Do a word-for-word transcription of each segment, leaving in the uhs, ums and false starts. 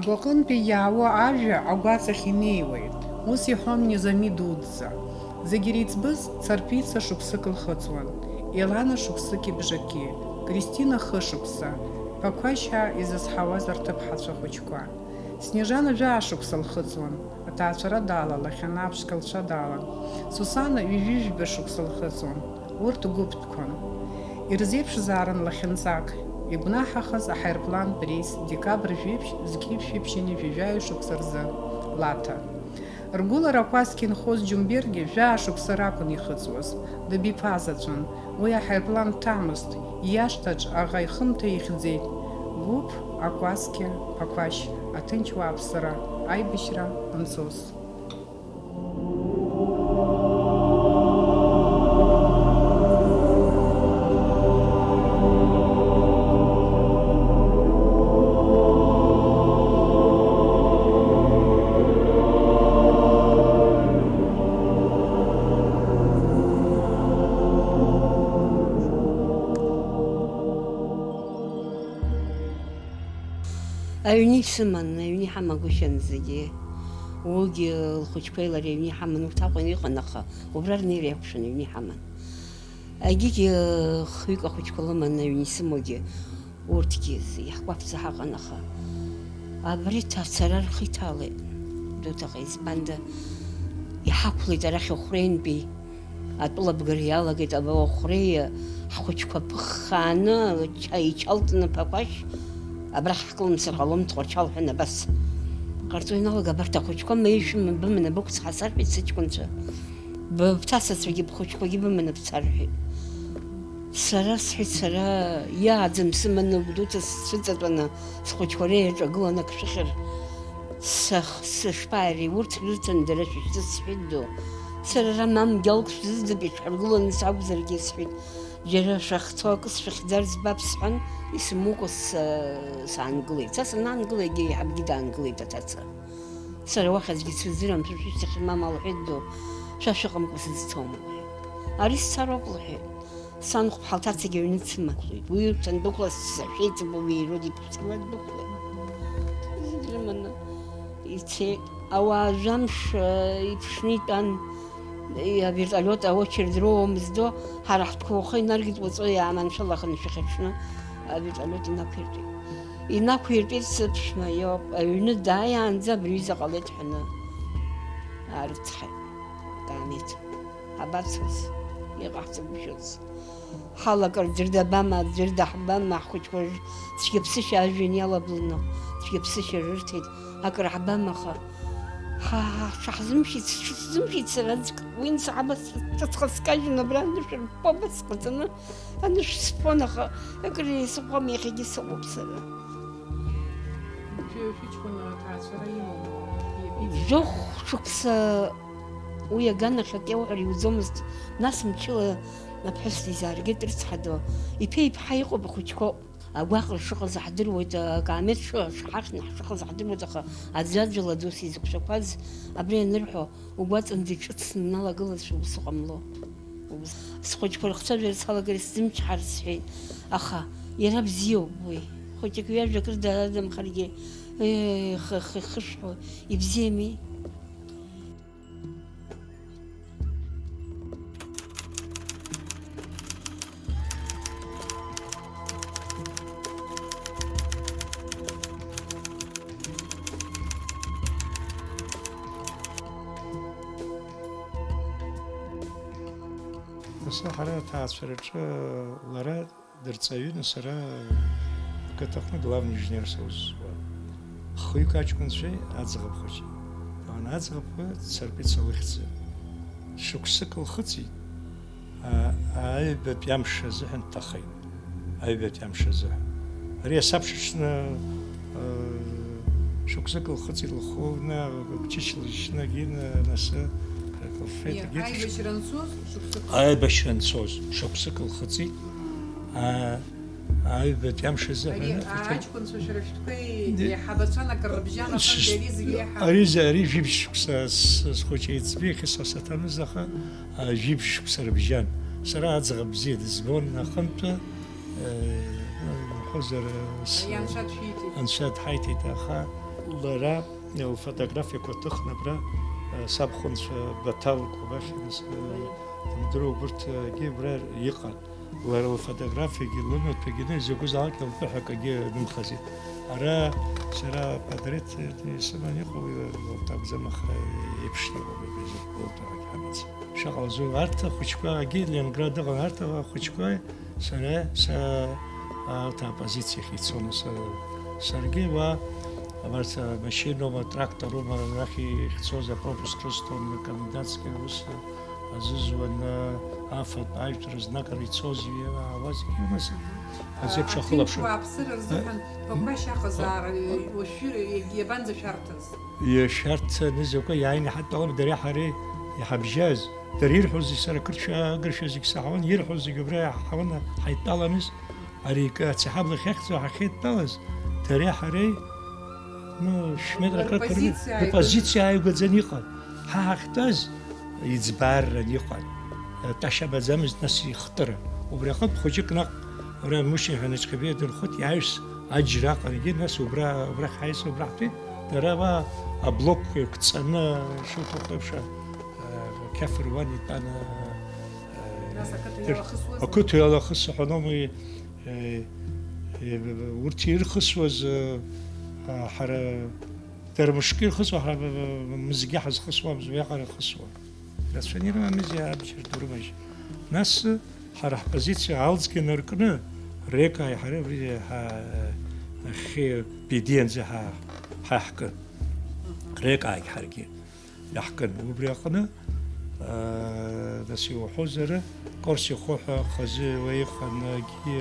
Уаҟынтәи иаауа ажәа агәаҵахь инеиуеит, ус иҳәон Низами дуӡӡа. Зегь иреиҵбыз царԥица шықәсык лхыҵуан, Елана шықәсыки бжаки, Кристина хышықәса, Ԥақәашь ҳәа изызҳауаз рҭыԥҳацәа хәыҷқәа. Снежана жәаа шықәса лхыҵуан, аҭаацәара далалахьан, аԥшқа лцәа далан. Сусана ҩажәижәба шықәса лхыҵуан. Урҭ гәыԥ Ирзеиԥшзаарын лахьынҵак игәнаҳахаз аҳаирплантә рейс декабр жәиԥшь зқьи жәшәи ԥшьынҩажәи жәаҩа шықәса рзы, Лаҭа. Ргәылара акәасқьа инхоз Џьумбергьы жәаа шықәса ракәын ихыҵуаз, дабиԥазаҵәын, уи аҳаирплан дҭамызт, иашҭаҿ аӷа ихымҭа ихьӡеит, гәыԥ, акәасқьа, Ԥақәашь, аҭынч уааԥсыра, аибашьра анцоз. Аҩны исыман, аҩны иҳамагәышьан зегьы. Уигьы лхәыҷқәеи лареи аҩны иҳаман, урҭ Аҟәа иҟан, аха убра рнеира иакәшан, аҩны иҳаман. Егьигьы хҩык ахәыҷқәа лыман аҩны исымоугьы, урҭгьы иаҳгәаԥҵа ҳаҟан, аха абри ҭацара рхы иҭалеит Гәдоуҭаҟа, избанда иҳақәлеит арахь Охәреинтәи. Атәыла абгара иалагеит, аба Охәреи ҳхәыҷқәа ԥыххааны, ча-, ичалтны Ԥақәашь, абрахь ҳкылымсыр ҟалом, Тҟәарчал ҳәа абас ҟарҵо иналага, абарҭ ахәыҷқәа ма ишәым-, быманы бықәҵ ҳәа сарҳәеит сыҷкәынцәа. Быԥҭа сацәагьы бхәыҷқәагьы быманы бца рҳәеит. Сара сҳәеит, сара иааӡам сыманы Гәдоуҭа сцәыҵатәаны схәыҷқәа реиаҿагыланы ак шәыхьыр. Сах-, сышԥаари, урҭ рырҭан дара шәышәзы сҳәеит ду. Сара ара мамгьалк шәзызӡып, ишәҳаргыланы сакәзаргьы сҳәеит. Џьара шәахьцо акы сшәыхьӡар збап сҳәан, исымукәа са-, саангылеит. Са санаангыла, егьа еиҳабгьы даангылеит аҭаца. Сара уахь аӡәгьы дсыздырам, шәа шәышьҭахь мама лҳәеит ду, шәа шәыҟамкәа сызцом лҳәеит. Ари сцароуп лҳәеит. Санхәыԥҳа лҭацагьы аҩны дсымақәлеит. Уи дандәықәла сашәеиҵбы уи ирод иԥҳәыс днадәықәлеит. Зегь рыманы ицеит. Ауаа жәамш, э, иԥшны итәан, и-, авертолиот аочерд роуамызт ду, ҳара ҳтәқәа ухы инаргеит, уаҵәы иааманшәалаханы шәахьаҽны авертолиот инақәиртәеит. Инақәиртәеит сыԥшәма иоуп, аҩны дааиаанӡа абри аҩыза ҟалеит ҳәаны аарыцҳаит. Каамеҭ. Ҳабацоз, иҟаҳҵагәышьоз. Ҳалакар ӡәыр дабама, ӡәыр даҳбама, ҳхәыҷқәа цәгьаԥсышьа ажәҩан иалаблны, цәгьаԥсышьа рырҭеит, акыр ҳбама, аха ҳа-, ҳа-, ҳҽаҳзымшьит, сҽысзымшьит сара аӡәк, уи нсаҳаба ҵыҵха скажьын абра анышә рпоба сҟаҵаны, анышә сфон, аха акыр еисыхәам, иахьагьы сыҟоуп сара. Шәыҷкәын аҭаацәара имоума? Жәохә шықәса уи аганахь акы иауҳәар иуӡомызт, нас мчыла аԥҳәыс дизааргеит, рыцҳа ду. Иԥеи иԥҳаи иҟоуп, ахәыҷқәоуп. Агәаҟра шыҟаз ҳдыруеит, акаамеҭ шы-, шҳахьны ҳшыҟаз ҳдыруеит, аха аӡәаӡәала ду сизықәшәақәаз абри анырҳәо, угәаҵанӡа иҿыцны уналагылазшәа ус ҟамло. Схәыҷқәа рыхцәажәара салагар исзымчҳар сҳәеит, аха иара бзиоуп уи. Хәыҷык ҩажәа акыр дадамхаргьы, еех, еех, ихышәҳәо, ибзиами. Ус ҳара аҭаацәараҿы лара дырҵаҩын, сара ақыҭаҟны главный инженер саус сҳәа. Хҩык аҷкәынцәеи аӡӷаб хәыҷи. Ан аӡӷаб царпица лыхьӡын. Шықәсык лхыҵит, а-, аҩбатәи амш азыҳәан дҭахеит. Аҩбатәи амш азыҳәан. Ари асабшаҽны, а, шықәсык лхыҵит лхәы, ны, ԥчыч лышьны, гины, насы, лфеит, Иа, егьырҭ шықә-, аибашьра анцоз, шықәсык. Аибашьра анцоз, шықәсык лхыҵит. А, аҩбатәи амш азыҳәан Ари, аҷкәынцәа шәара шәтәқәеи Ди-, еиҳабацәан акыр рыбжьан, ш-, аҟынтәи ари зегьы еиҳа- ари за-, ари жәибжь шықәса с-, схәыҷы еиҵбы, иахьа са саҭамыз, аха, а, жәибжь шықәса рыбжьан. Сара аӡӷаб бзиа дызбон, аҟынтәы, э, нхозар, с-, Ари анцәа дшәиҭеит. Анцәа дҳаиҭеит, аха Лара лфотографиақәа ҭыхны абра, э, сабхәынцәа Баҭал Кобахьиа, нас, э, дымдыруа, убырҭгьы абра иҟан. Лара лфотографиагьы, лымаҭәагьы, изакәызаалак лтәы ҳәа акгьы нымхаӡеит. Ара сара апатреҭ, э, исыман иҟоу, э, лҭакӡам, аха еиԥшны иҟоуп, изакә лтәы ҳәагьы ҳамаӡам. Шаҟа лзу, арҭ ахәыҷқәа, агьи Ленинград ыҟан, арҭ ахәыҷқәа, сара, са, арҭ аоппозициахь ицон, са, саргьы уа, абарҭ амашьыноума, трактороума, арахь ихьцоз апропуск рысҭон, комендантски аус азызуан, афатә, ажәтәра знакра ицоз, иаауаз, егьи нас, азеиԥш ахылаԥшра. Ҭынч уааԥсыра рзыҳәан, э? Ԥақәашь аҟазаара, э, уашәшәыра, иабанӡашәарҭаз? Ишәарҭаныз акәы иааины иҳадтәалан, дареи ҳареи иҳабжьаз. Дара ирҳәоз зегь сара ақырҭшәа, агыршәа зегь саҳауан, ирҳәоз зегь убра иаҳауан, ҳаидтәаламыз. Ари ик-, ацәаҳабла ахьахьӡу ҳахьеидтәалаз, дареи ҳареи, ну, шә-метрак ракәын, рпозициа ааигәа-, рпозициа ааигәаӡаны иҟан. Ҳа ҳахьтәаз иӡбаарран иҟан. Тәашьа амаӡамызт, нас ихтыран. Убри аҟынтә хәыҷык наҟ, ара Мушьни ҳәа Нацәкабеиа дынхоит, иаҩс Аџьра аҟарагьы, нас убра, убрахь ҳаиса, убра ҳтәеит. Дара уа аблок еиқәҵаны, ишуҭаху еиԥш, а, қьаф руан итәан, а, Нас ақыҭа иалахысуаз? Ақыҭа иалахысуа ҳәа аномуи, е, е, урҭ ирхысуаз, а, ҳара, дара мышкы ирхысуа, ҳара, мызкгьы ҳазхысуамызт, уиаҟара ирхысуан. Рацәаны ирымамызеи абџьар ду рымажь? Нас ҳара ҳпозициа алҵгьы наркны, Рекааи ҳареи абри ҳа-, нахьхьи Бедианӡа ҳа-, ҳаҳкын. Рекаагь ҳаргьы иаҳкын. Убри аҟны, аа, нас иуҳәозар, Корси Хәы ҳәа хазы уа иҟан, агьи,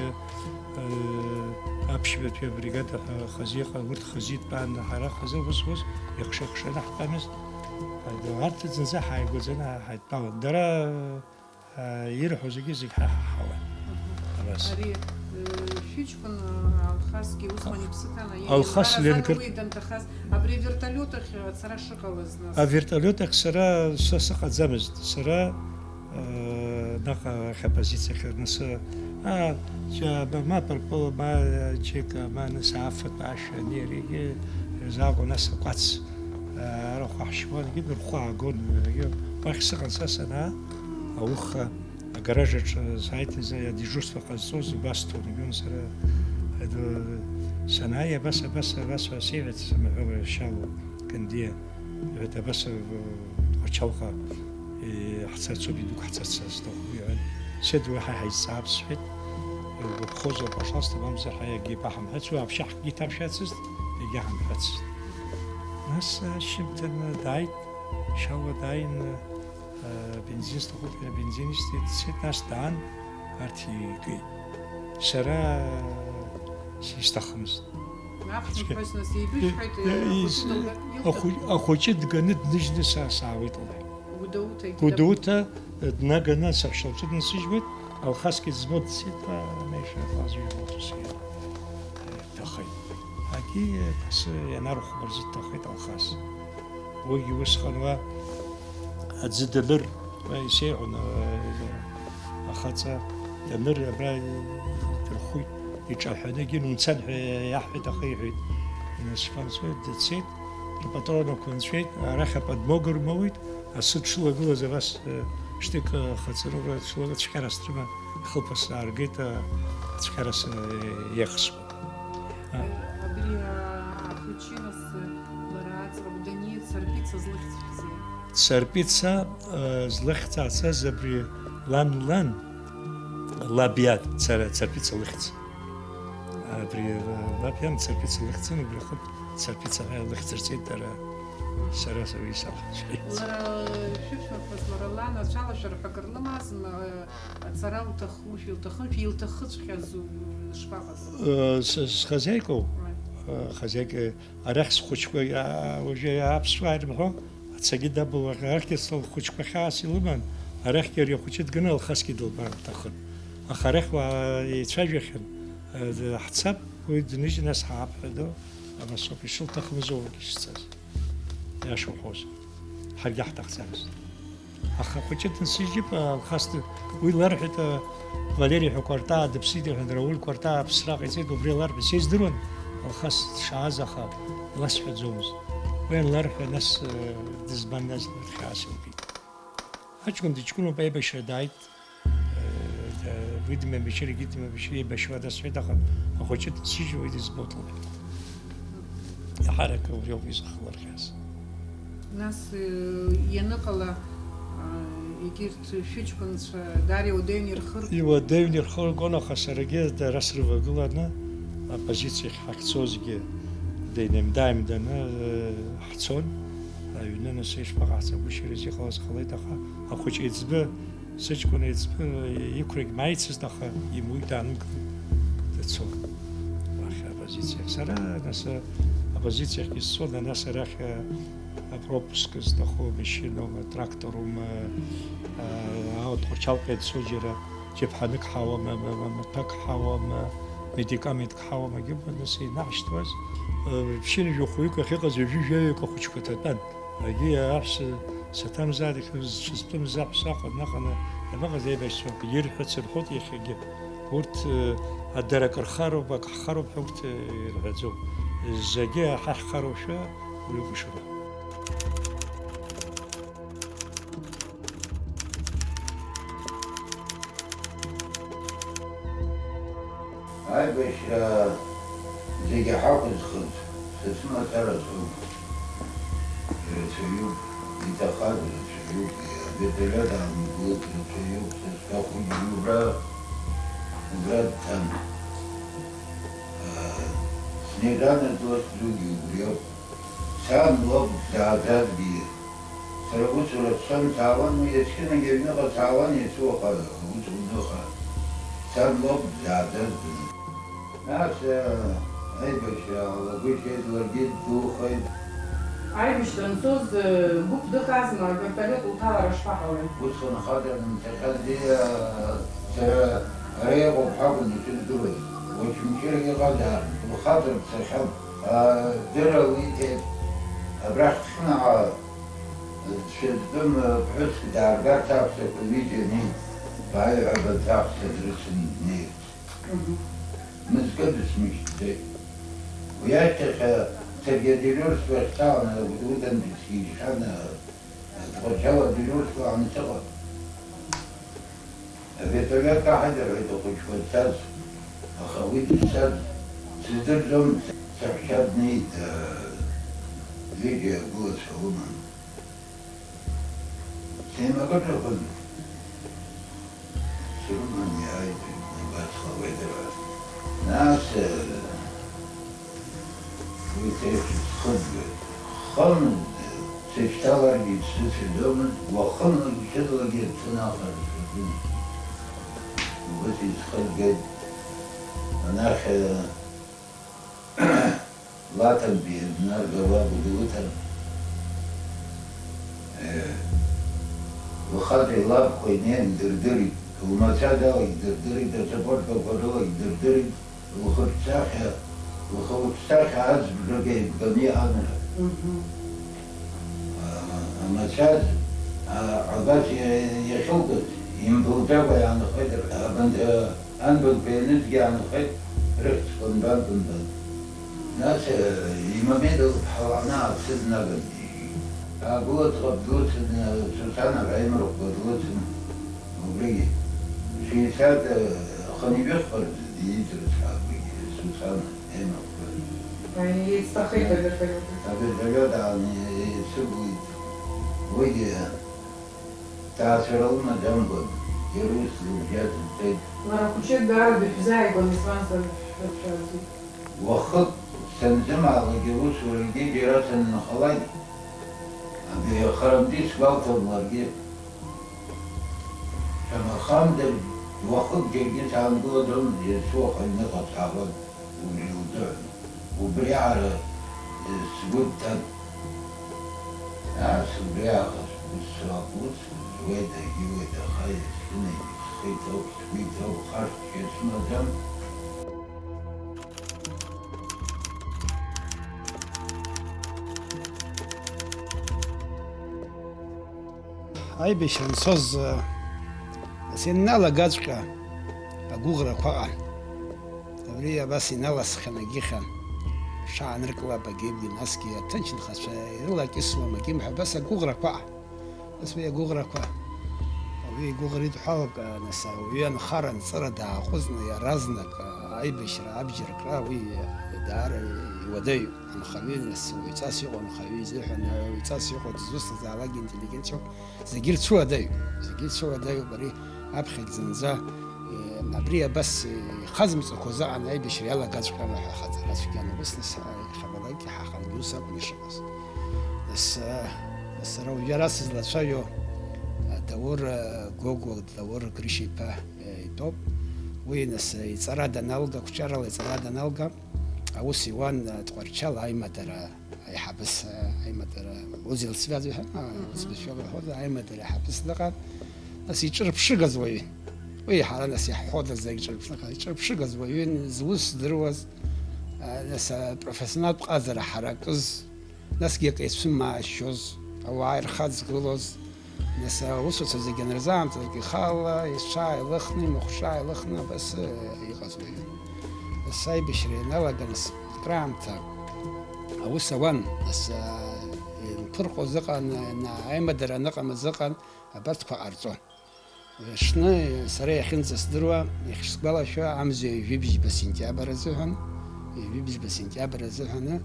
аа, аԥшьбатәи абригада ҳәа хазы иҟан, урҭ хазы итәан, ҳара хазы ус-ус ихша-хшаны ҳтәамызт. Арҭ зынӡа ҳааигәаӡаны ҳаидтәалан. Дара, аа, ирҳәо зегьы, зегь ҳа ҳаҳауан. Абас. Ари, э, шәыҷкәын, э, Алхасгьы усҟан иԥсы ҭан, Алхас Ленинград уи данҭахаз, абри авертолиот ахь ацара шыҟалаз нас. Авертолиот ахь сара, са сыҟаӡамызт. Сара, э, наҟ ахь апозициахь, нас, а, џьа-, ма, ма пырпыл, ма, э, џьыка, ма, нас, афатә, ашәа, ани, аригьы, закәу, нас, акәац, э, арахә ҳшьуан, егьи рхәы аагон, егьи уахь сыҟан са санаа, ауха, агараж аҿы сааит, адежурство ҟазҵоз убас ҭоурыгьон сара, адәы санааи, абас, абас, абас ҳәа сеиҳәеит, сымҳәо Шьалуа Кындиа, иҳәеит, абас, э, Тҟәарчалҟа, э, ҳцарц ауп, идук ҳцарц сҭахуп, иҳәан, Сеид уи ҳа ҳаизҵаап, сҳәеит, илгәаԥхозар, пожалуйста, мамзар ҳа иагьибаҳамҳәацт, уи вообще ҳгәы иҭамшәацызт, иагьаҳамҳәацызт. Нас ашьыжьымҭан дааит, Шьалуа дааины, Бензин сҭахуп, иара бензин исҭеит, дцеит, нас даан, арҭ игеит. Сара исҭахымызт. Аԥшәмаԥҳәыс нас еибышәҳәеит, ахәыҷы дылга-, илҭа- Ахәы-, ахәыҷы дганы дныжьны са саауеит, лҳәеит. Гәдоуҭа егьи Гәдоуҭа днаганы асахьа лҿы дынсыжьуеит, Алхасгьы дызмоу дцеит, ҳәа, анеишәа, аӡәы иҟалҵо сиа-, иҭахеит. Агьи, ԥсы ианархәмарыз дҭахеит Алхас. Уигьы усҟан уа аӡы даныр, уа исеиҳәон, а, ахаҵа даныр абра идырхәит, иҿаҳәаны егьи нумцан ҳәа иаҳҳәеит, аха иҳәеит, инасԥамҵоит, дцеит, апатронақәа нҵәеит, арахь аподмога рмоуит, асы дшылагылаз абас, э, шьҭык, э, хаҵаны убра дшылага цәҟьарас дрыма, ихылԥа сааргеит, э, цәҟьарас, э, иахсуа. Абри ахәыҷы нас лара аӡӷаб данииз Царпица злыхьӡ ҳәа. Царпица, э, злыхьӡ ацаз абри лан, лан, лаб иа Цар-, Царпица лыхьӡ. Абри, э, лаб иан Царпица лыхьӡын, убри аҟынтә Царпица ҳәа лыхьӡ рҵеит дара. Сара, сара уи сахьӡ. Лара шәыԥшәмаԥҳәыс, лара лан ацәалашәара ҳәа акыр лымазма, э, Ацара уҭахушәа, илҭахымшәа, илҭахыҵәҟьаз у-, шԥаҟаз? Э, с-, схозяйкоу? Ой. Э, хозяйка, арахь схәыҷқәа, а, уажәы аԥсуаа ирымҳәо, ацагьы дабылуа, арахьгьы сылхәыҷқәа хьаас илыман, арахьгьы ари ахәыҷы дганы Алхасгьы дылбар лҭахын. Аха арахь уаа еицәажәахьан, э, д-, ҳцап, уи дныжь, нас ҳаап ҳәа ду, абасоуп, ишылҭахымыз оуп ишцаз. Иашоу ҳәозар. Ҳаргьы ҳҭахӡамызт. Аха ахәыҷы дынсыжьып, Алхас д-, уи ларҳәеит, а, Валери ҳәа Кәартаа дыԥсит, иҳәан, Рауль Кәартаа аԥсра ҟаиҵеит, убри ларҳәеит, сеиздыруан, Алхас дшааз, аха иласҳәаӡомызт. Уи анларҳәа, нас, э, дызбан, нас, хьаас илкит. Аҷкәын дыҷкәыноуп, аибашьра дааит. Э, уи дмеибашьыр, егьи дмеибашьыр, еибашьуа дасҳәеит, аха ахәыҷы дсыжьуа уи дызбоит лҳәеит. Иаҳарак убри ауп изыхлырхьаз. Нас, э, ианыҟала, а, егьырҭ шәыҷкәынцәа даара иуадаҩны ирхыргон. Иуадаҩны ирхыргон, аха саргьы дара срывагыланы аппозициахь ҳахьцозгьы деинеимдаимданы, э, ҳцон. Аҩны, нас, ишԥаҟаҳҵагәышьарыз, иҟалаз ҟалеит, аха ахәыҷ еиҵбы, сыҷкәын еиҵбы иқәрагь мааицызт, аха имуит, даанымгылеит, дцон уахь аппозициахь. Сара, нас, аппозициахьгьы сцон, нас арахь, а, пропуск зҭаху машьынаума, тракторума, а, аотҟәарчалҟа ианцо џьара џьаԥҳанык ҳауама, ма, ма, маҭәак ҳауама, медикаментк ҳауама, егьи убан, нас, инаҳшьҭуаз, а, ԥшьынҩажәи хәҩык ахьыҟаз ҩажәи жәаҩык ахәыҷқәа ҭатәан. Егьи аҳәса саҭамзааит, сызтәымыз аҳәса аҟны, аҟны иабаҟаз аибашьцәа? Ирҳәац рҳәоит иахьагьы. Урҭ, э, дара акы рхароуп, ак ҳхароуп ҳәа урҭ, э, ирҳәаӡом. Зегьы ҳа ҳхароушәа уи ҟәышроуп. Аибашьра зегьы ҳақәызхыз, сыцәмацара соуп. Ирацәаҩуп, иҭахаз рацәаҩуп, авертолиот аанагоит, рацәаҩуп, сызҭахугьы убра, убра дцан. Снеиҿанаҵуа сзугьы убриоуп. Сан лоуп дызааӡазгьы. Сара усура сцон, саауан, уи есқьынагь аҩныҟа саауан, иацы уаха аус уныха. Сан лоуп дызааӡаз дын. Нас, э, аибашьра алагәышьеит, ларгьы ддухеит. Аибашьра анцоз, э, гәыԥ дыҟазма, авертолиот лҭалара шԥаҟалеи? Усҟан хаҵа дымцахьази, э, сара ара иҟоуп ҳәа акәын ишыздыруаз. Очамчырагь ыҟазаарын, лхаҵа дцахьан. Адырра лиҭеит, абрахь Хьынаа дшәа зтәым ԥҳәыск дааргарц аҳәсақәа ҩыџьа анеит, бааҩ ҳәа абанҭ аҳәса дрыцын днеирц. Мызкы дысмышьҭӡеит. Уи ашьҭахь саргьы адежурство ахьсаланы, Гәдоуҭантәи сгьежьхьан, Тҟәарчал адежурство аамҭаҟа. Авертолиот каҳаит рҳәеит ахәыҷқәа дцаз, аха уи дызцаз сыздырӡом, саҳәшьа днеит, ҩыџьа агәылацәа лыман. Сеимакырахон, срыман иааит, игәаҵӷауеит дара. Нас, Уи ҭеиҭԥсхыгоит. Хынтә сышьҭаларгьы дсыцәаӡомызт, уахынлагьы ҽынлагьы дсынахар саҿын. Убас исхызгеит. Анахь, Лаҭантәи днаргауа Гәдоуҭа, э, лхаҵеи лабхәеи неин дырдырит, лмацәаз алагь дырдырит, асапортқәа рылагь дырдырит. Лхырҿсахьа, лхырҿсахьа азбжак еибганы иҟан ҳәа. Мгм. А, амацәаз, а, абас иа-, иахьылкыз, имбылӡакәа иаанхеит, абанҭ, а, анбанқәа ианызгьы иаанхеит, рыхьӡқәа нбан-нбан. Нас, а, имамеда лыԥҳа ланаацыднаган, агәылацәа длыцын, а, Сусана ҳәа имарахәқәа длыцын. Убригьы шәеицәак, э, хынҩажәи хԥа рзы диит рыцҳа, убригьы Сусана Ема-хԥа. Аиеи, еицҭахеит авертолиот. Авертолиот аан, е-, еицыбуеит. Уигьы ҭаацәара лымаӡамкәан, иара ус лыбжьаӡ лҵеит. Лара хәыҷык даара дышәзааигәан, избанзар, шәацәаӡит. Уахык санзымаалак, иусурагьы џьара санынхалак, абри ахарантәи сгәалҭон ларгьы. Шамахамзар, уахык џьаргьы саангылаӡомызт, иацы уаха аҩныҟа саауан, убри лзыҳәан. Убриаҟара сгәы дҭан. Нас убриаҟара сгәы сцо, аус зуеит, агьиуеит, аха есқьынагь схы иҭоуп, сгәы иҭоуп, хашҭшьа сымаӡам. Аибашьра анцоз, э, санналагаҵәҟьа агәыӷрақәа ыҟан. Абри абас иналасхьан, агьыхьан. шааныркылап агьигьы, насгьы аҭынчынхацәа ирылакьысуам агьимҳәа, абас агәыӷрақәа, нас уи агәыӷрақәа, уи игәыӷра идҳәалоуп, нас ауаҩы анхара анҵыра дааҟәыҵны иаразнак аибашьра абџьаркра уи даара иуадаҩуп. Анхаҩы, нас уаҩҵас иҟоу анхаҩы изыҳәан, уаҩҵас иҟоу дызусҭазаалак интеллигенциоуп. Зегьы рцәуадаҩуп, зегьы рцәуадаҩуп, ари аԥхьагь зынӡа, э, абри абас, э, ихазымҵақәоу заҟа аибашьра иалагаҵәҟьама ҳәа ахаҵара цәгьан, ус нас, э, иахьабалакгьы ҳахаргьы ус акәын ишыҟаз. Нас, э, сара уажәы ара сызлацәажәо, э, Даур, э, Гогәуа, Даур Грышьа-иԥа, э, итәоуп. Уи нас, э, иҵара даналга, ақәҿиарала иҵара даналга, аус иуан, э, Тҟәарчал аимадара аиҳабыс, аимадара, узел связи ҳәа, а, Мгм. Специал ҳәа, аимадара аиҳабыс дыҟан. Нас иҿырԥшыгаз уаҩын. Уи ҳара нас иаҳҳәода зегь ҿырԥшыгаз, иҿырԥшыгаз уаҩын, зус здыруаз, а, нас, а, профессионалтә ҟазара ҳаракыз, насгьы акы ицәымаашьоз, ауаа ирхаҵгылоз, Нас аусуцәа зегьы анырзаамҵалак, ихала, иҽааилыхны, имахәҿа ааилыхны, абас, э, иҟаз уаҩын. Нас аибашьра ианалага, нас, акраамҭа аус ауан, нас, э, инԥырҟоз ыҟан, на-, аимадара аныҟамыз ыҟан, абарҭқәа ҟарҵон. Аҽны, сара иахьынӡасдыруа, иахьсгәалашәо, амза ҩажәи бжьба сентиабр азыҳәан, ҩажәи бжьба сентиабр азыҳәаны,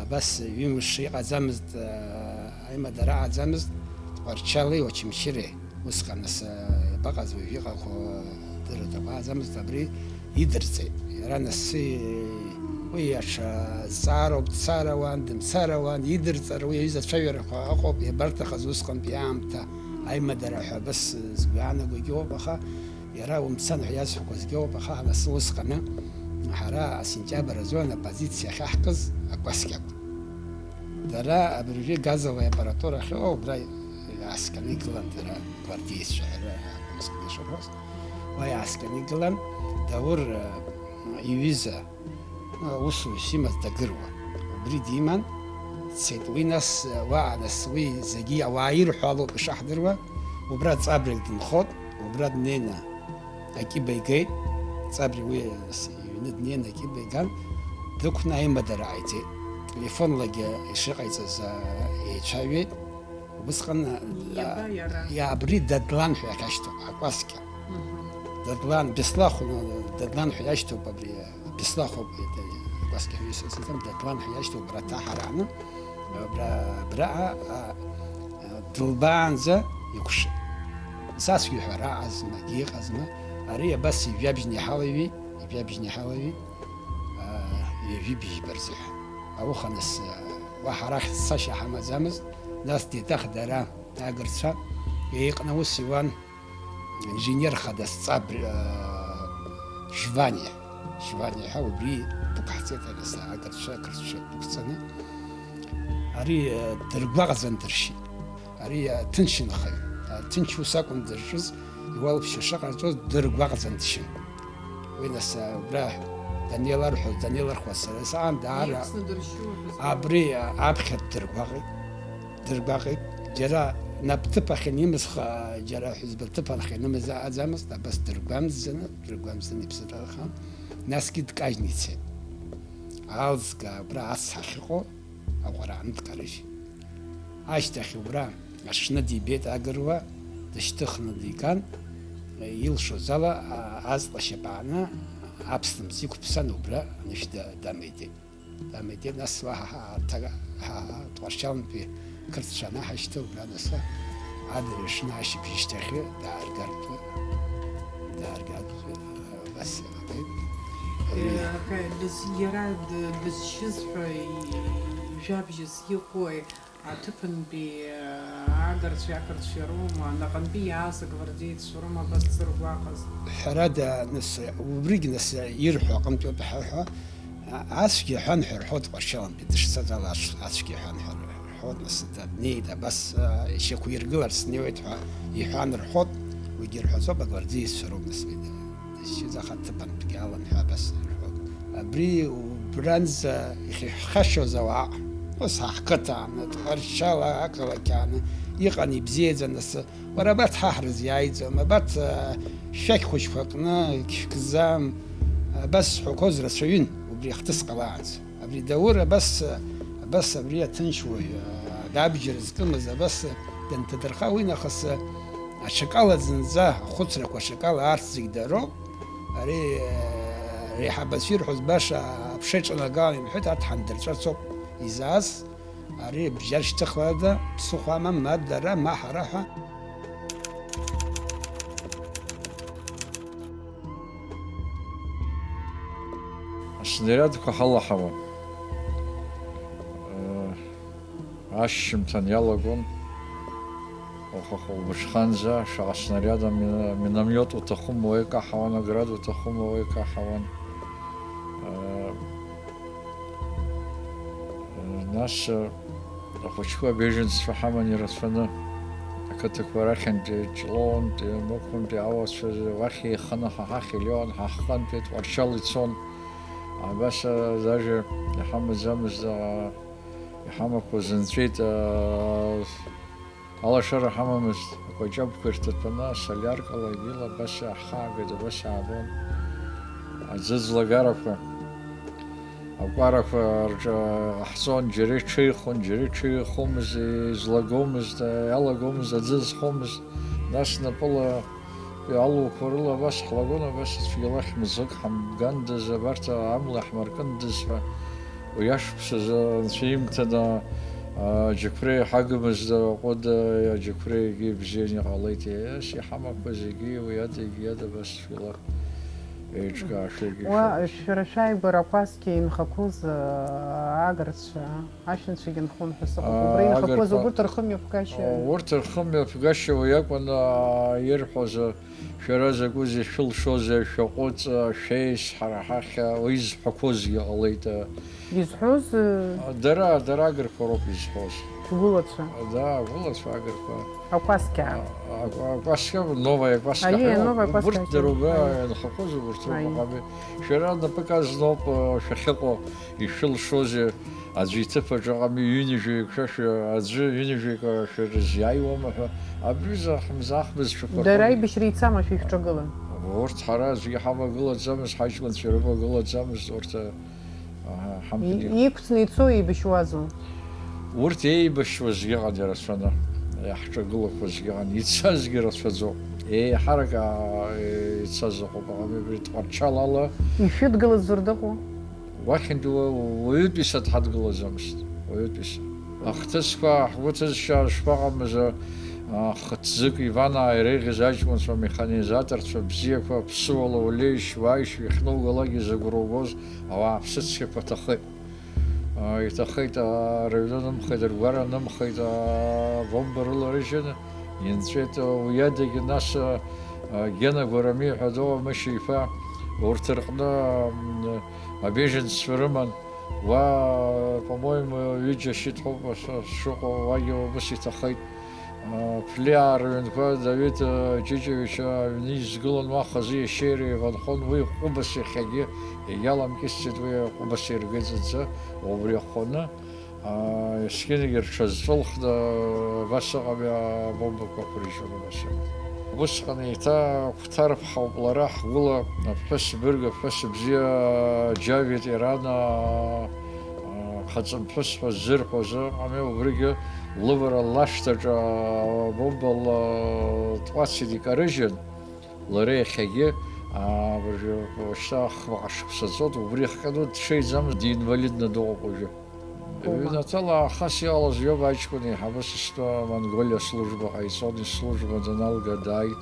абас ҩымш иҟаӡамызт, э, аимадара аҟаӡамызт, Тҟәарчали Очамчыреи, усҟан нас, э, иабаҟаз уажә иҟақәоу дыррақәа аӡамызт, абри идырҵеит. Иара нас, э, уи аҽа зҵаароуп, дцарауан, дымцарауан, идырҵар, уи аҩыза ацәажәарақәа ыҟоуп, иабарҭахыз усҟантәи аамҭа аимадара ҳәа абас, э, сгәы иаанагогьы ыҟоуп, аха иара умцан ҳәа иазҳәақәазгьы ыҟоуп, аха нас усҟаны ҳара асентиабр азы апозициа ахьаҳкыз акәасқьа акәын. Дара абыржәы газовая аппаратура ахьыҟоу убра иааскьаны игылан, дара гвардееццәа ҳәа акәын зегьы ишырҳәоз. Уа иааскьаны игылан, Даур, э, иҩыза, э, усуҩыс имаз дагыруан. Убри диман, дцеит. Уи нас, э, уаҟа нас уи зегьы ауаа ирҳәо алоуп ишаҳдыруа, убра Ҵабрик дынхот, убра днеины акьыба игеит, Ҵабри уи, э, с-, иҩны днеины акьыба иган, дықәны аимадара ҟаиҵеит. Телефонлагьы ишыҟаиҵаз, э, еицәажәеит. Убысҟан, Иаба а, иара? Иа-, абри Дадлан ҳәа иахьашьҭоуп, акәасқьа. Мгм. Дадлан, Беслахә, Дадлан ҳәа иашьҭоуп абри, Беслахә ауп, это, акәасқьа ҳәа исызӡам, Дадлан ҳәа иашьҭоуп, абра ҭаҳарааны, абра, абра, а, а, а, дылбаанӡа иқәшеит. Сасгьы ҳәара аҟазма, иҟазма, ари абас ижәабжьны иҳалаҩи, ижәабжьны иҳалаҩи, а, ҩажәи бжьба рзыҳәа. Ауха нас, а, уаҳа арахь цашьа ҳамаӡамызт, нас деиҭах дара, агырцәа, еиҟны ус иуан, инженер хада Сҵабри, аа, Жвани, Жвани ҳәа убри дықәҳҵеит, ара са агырцәа, ақырҭцәа дықәҵаны. Ари, э, дыргәаҟӡан дыршьит. Ари, э, ҭынчынхаҩ, э, ҭынч ус акәын дызҿыз, иуалԥшьа шыҟарҵоз дыргәаҟӡан дшьын. Уи нас, э, убра данеиларҳәоз, данеилархуаз сара саан, даара Иацны дыршьуа ҳәызба. Абри, э, аԥхьа ддыргәаҟит. Дыргәаҟит, џьара напҭыԥ ахь инымыз ха-, џьара ҳәызба ҭыԥ ахь инымыз аӡамызт, абас дыргәамҵӡаны, дыргәамҵӡаны иԥсы ҭахан, насгьы дкажьны ицеит. Алҵга убра ацҳа ахьыҟоу аҟәара ааны дкарыжьит. Ашьҭахь убра аҽны дибеит агыруа, дышьҭыхны диган, илшоз ала, а-, аҵла шьапааны аԥслымӡ иқәԥсан убра анышә да-, дамеитеит. Амитет нас уаҳа ҳа-, ҳа-, ҳа-, ҳа-, Тҟәарчалнтәи қырҭцәа анаҳашьҭы, убра нас адырҩаҽны ашьыбжьышьҭахьы дааргартә, дааргартә, э, убас иҟалеит. Э, ка-, дыз-, иара д-, дызшьыз ҳәа и-, жәабжьыс иҟои, аҭыԥантәи, э, агырцәеи ақырҭцәеи роума, наҟынтәи иааз агвардееццәа роума абас дзыргәаҟыз? Ҳәарада, нас, убригь нас ирҳәо аҟынтәоуп ҳәа ҳәа, А-, ацәгьа иҳәан ҳәа рҳәот, Тҟәарчалнтәи дышцаз ала ацә-, ацәгьа иҳәан ҳәа рҳәот, нас, да-, днеит, абас, а, ишьақәиргыларц днеиуеит ҳәа иҳәан рҳәот, уигьы рҳәаӡом, агвардееццәа роуп, нас, уи дызшьыз, аха ҭыԥантәгьы алан ҳәа абас рҳәот. Абри убранӡа ихьыҳәхьашьоз ауаа, ус ҳа ҳқыҭа ааны, Тҟәарчал ақалақь ааны иҟан, ибзиаӡан, нас, Уара абарҭ ҳаҳрыз иааиӡом, абарҭ, а, шәақь хәыҷқәа аҟны, қьшәкӡам, абас зҳәақәоз рацәаҩын, убри ахҭыс ҟалаанӡа. Абри Даур абас, абас абри аҭынчуаҩ, абџьар зкымыз абас данҭадырха, уи нахыс аҽакала зынӡа ахәыцрақәа аҽакала арҭ зегь дароуп. Ари, реиҳабацәа ирҳәоз баша аԥша иҿанагала имҳәеит, арҭ ҳандырҵәарц ауп изааз. Ари бџьар шьҭыхлада, ԥсыхәа амам, ма дара, ма ҳара ҳәа. Аснарядқәа ҳалаҳауан. Ашьжьымҭан иалагон, уахахәылбыҽханӡа, шаҟа снаряд, амина-, миномиот уҭахума, уа икаҳауан, аград уҭахума, уа икаҳауан. Нас, ахәыҷқәа абеженццәа ҳаман ирацәаны, ақыҭақәа рахьынтәи, Ҷлоунтәи, Мықәынтәи ауацәа уахь еиханы ҳа ҳахь илеиуан, ҳа ҳҟынтәи Тҟәарчал ицон. Абас, даже иҳамаӡамызт, иҳамақәаз нҵәеит, алашара ҳамамызт, акәаҷабқәа ирҭаҭәаны, асолиаркала егьила абас иаҳхаагеит, абас иаабон. Аӡы ӡлагарақәа, акәарақәа рҿы ҟаҳҵон, џьара иҽеихон, џьара иҽеихомызт, излагомызт, иалагомызт, аӡы зхомызт. Нас напыла алуқәа рыла абас ҳлагон, абас цәгьала хьмыӡӷык ҳамгандаз, абарҭ амла иаҳмыркындаз ҳәа. Уи ашықәсазы Анцәа имҭаны, аџьықәреи ҳагымызт, аҟәыд, аџьықәреи егьи ибзианы иҟалеит. Ес, иҳамақәа зегьы уи ада, егьи ада абас цәгьала еиҿкаашәа егьи Уа, шәа-, шәара шәааигәара акәасқьа инхақәоз, агырцәа, ашәанцәагьы нхон ҳәа сыҟоуп. Убра Аа, инхақәоз агырқәа, угәы ҭырхымҩаԥгашьа. Урҭ рхымҩаԥгашьа уи акәын, аа, ирҳәоз, шәара закәызеи шәылшозеи, шәаҟәыҵ, шәеис, ҳара ҳахь, уи зҳәақәозгьы ҟалеит. Изҳәоз, Дара, дара агырқәа роуп изҳәоз. Шәгәылацәа. Да, агәылацәа агырқәа. Акәасқьа. А, а, акәасқьа, новая акәасқьа Аиеи, ҳәа, новая убырҭ акәасқьа дара убра Аиеи. Инхақәоз убырҭ роуп, Аиеи. Аҟами. Шәара напык азноуп, а, шәахьыҟоу, ишәылшозеи, аӡәы иҭыԥ аҿы аҟами, ҩынҩажәаҩык шәа-, шәа-, аӡәы ҩынҩажәаҩык, а, шәырзиааиуама ҳәа, абҩыза ҳмза-, ҳбызшәақәа Дара рҟны. Аибашьра ицама шәа ишәҿагылан? Урҭ ҳара аӡәгьы ҳавагылаӡамызт, ҳаҷкәынцәа ирывагылаӡамызт, урҭ, а, Аҳа, ҳамҭан И-, иҟан. Иқәҵны ицо еибашьуазу? Урҭ еибашьуазгьы ыҟан ирацәаны, иаҳҿагылақәазгьы ыҟан, ицазгьы рацәаӡоуп. Еиҳарак, аа, ицаз ыҟоуп, аха абри Тҟәарчал ала Ишәыдгылаз ӡәыр дыҟоу? Уахьынтәи уа-, уаҩытәыҩса дҳадгылаӡамызт, уаҩытәыҩса. Ахҭысқәа, ҳгәы ҭызшьа шԥаҟамыз, а, хыҭӡык Иван ааиреиӷьыз аҷкәынцәа, механизаторцәа бзиақәа, ԥсыуала улеишь, уааишь, иахьнаугалакгьы зыгәра угоз, Ауаа аԥсыцқьақәа ҭахеит. Иҭахеит, рыҩны нымхеит, ргәара нымхеит, абомба рыларыжьын, инҵәеит. Уи адагьы нас, Гена Гәарамиа ҳәа доуамышьа иԥа урҭ рҟны, м, абеженццәа рыман. Уа, по-моему, ҩыџьа шьит ҳәоуп ш-, шыҟоу, уагьы убас иҭахеит. Ԥлиаа рыҩнқәа Давид Ҷыҷевич аҩны изгылон, уа хазы иашьеира еиванхон, уи Ҟәыбаса иахьагьы иаламкьысӡеит, уи Ҟәыбаса иргеит зынӡа, убри ахәаны, есқьынгьы рҽазҵәылхны, абас ыҟами, абомбақәа ықәрыжьуан, абас иҟан. Убысҟан еиҭа Қәҭарԥҳауп лара, ҳгәыла аԥҳәыс бырг, аԥҳәыс бзиа Џьавид Ирана, Хаҵамԥҳәыс ҳәа ззырҳәоз ыҟами, убригьы лывара лашҭаҿы абомба лтҟәацит, икарыжьын, лара иахьагьы, абыржәы уажәшьҭа хԥа шықәса ҵуеит, убри ихҟьаны дшеиӡамыз диинвалидны дыҟоуп уажәы. Ҩнаҭала аахыс иҟалаз ҩоуп аҷкәын еиҳабыс истәу Монголиа служба ҟаиҵон, ислужба даналга дааит.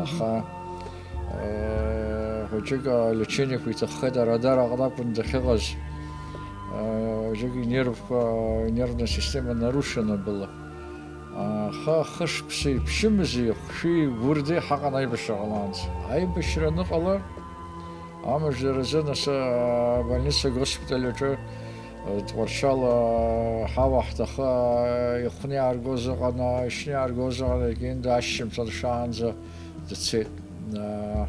Аха, э, хәыҷык алечениақәа иҭаххеит, арадар аҟны акәын дахьыҟаз. Э, хәыҷык инервқәа, инервная система нарушена была. Аха хышықәса иԥшьымзи, хәшәи гәырдеи ҳаҟан аибашьра ҟалаанӡа. Аибашьра аныҟала, амыждаразы нас, а, больница госпиталь аҿы, а, Тҟәарчал, а, ҳауа ҳҭахы, а, ихәны иааргоз ыҟан, а, ишьны иааргоз ыҟан, егьинда ашьжьымҭан шаанӡа дцеит. А,